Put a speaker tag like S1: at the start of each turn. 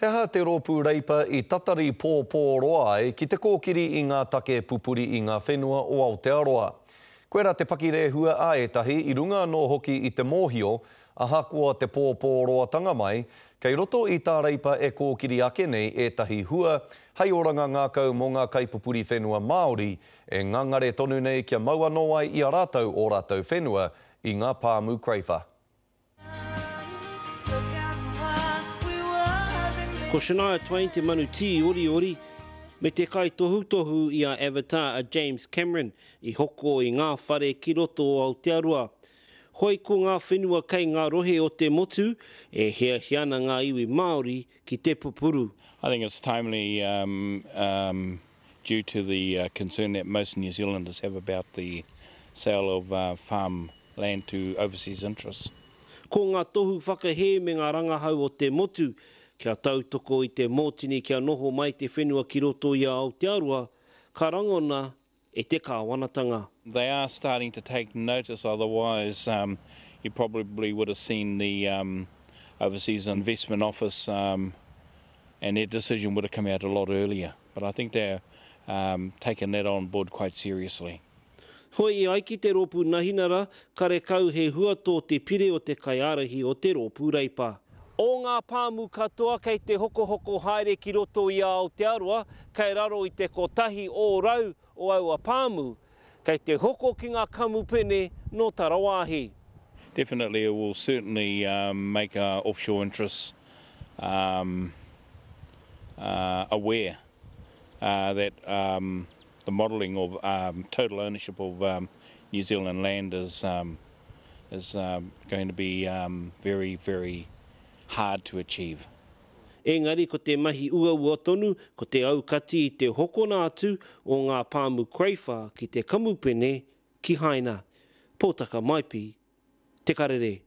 S1: He aha te Rōpū Reipa i tatari pōpō roa ai ki te kōkiri i ngā take pupuri i ngā whenua o Aotearoa? Koirā te pakirehua a ētahi i runga anō hoki i te mōhio, ahakoa te pōpō roatanga mai, kei roto i tā Reipa e kōkiri ake nei ētahi hua hei oranga ngākau mō ngā kaipupuri whenua Māori e ngangare tonu nei kia mau anō ai i a rātou ō rātou whenua i ngā pāmu Craifer.
S2: Ko Shania Twain te manu tīoriori me te kaitohutohu i a Avatar a James Cameron i hoko i ngā whare ki roto o Aotearoa. Hoi ko ngā whenua kei ngā rohe o te motu e hiahia ana ngā iwi Māori ki te pupuru.
S3: I think it's timely due to the concern that most New Zealanders have about the sale of farm land to overseas interests.
S2: Ko ngā tohu whakahē me ngā rangahau o te motu kia tautoko i te mōtini kia noho mai te whenua ki roto i a Aotearoa, ka rangona e te kāwanatanga.
S3: They are starting to take notice otherwise you probably would have seen the Overseas Investment Office and their decision would have come out a lot earlier but I think they're taking that on board quite seriously.
S2: Hoi e ai ki te Rōpū Nahinara, karekau he hua tō te pire o te kaiārahi o te Rōpū Reipa. O ngā pāmu katoa kei te hokohoko haere ki roto i a Aotearoa, kei raro i te 1% o aua pāmu, kei te hoko ki ngā kamupene nō tarawāhi.
S3: Definitely it will certainly make offshore interests aware that the modelling of total ownership of New Zealand land is is going to be very, very hard to achieve.
S2: Engari ko te mahi uaua tonu ko te aukati i te hokona atu o ngā pāmu Craifer ki te kamupene ki Haina. Pōtaka Maipi, Te Karere.